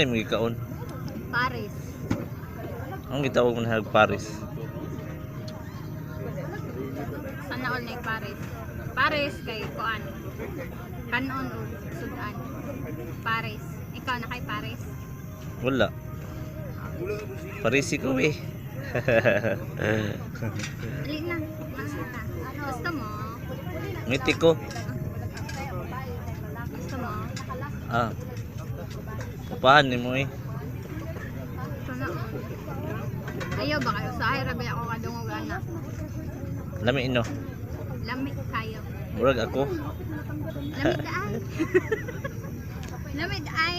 na imong gikaon? Paris. Ang gitawag mo na Paris. Sana all na Paris. Paris kay kuan. Kanon o sudan. Paris. Ikaw na kay Paris. Wala. Parisi ko eh. Dali na. Masa na. Gusto mo? Ngiti ko. Gusto mo? Ah. Upahan ni mo eh. Sana all. Ayaw ba kayo? Sa ra ba ako kadungog ana. Lami ino. Lami kayo. Murag ako. Lami ay. Lami ay.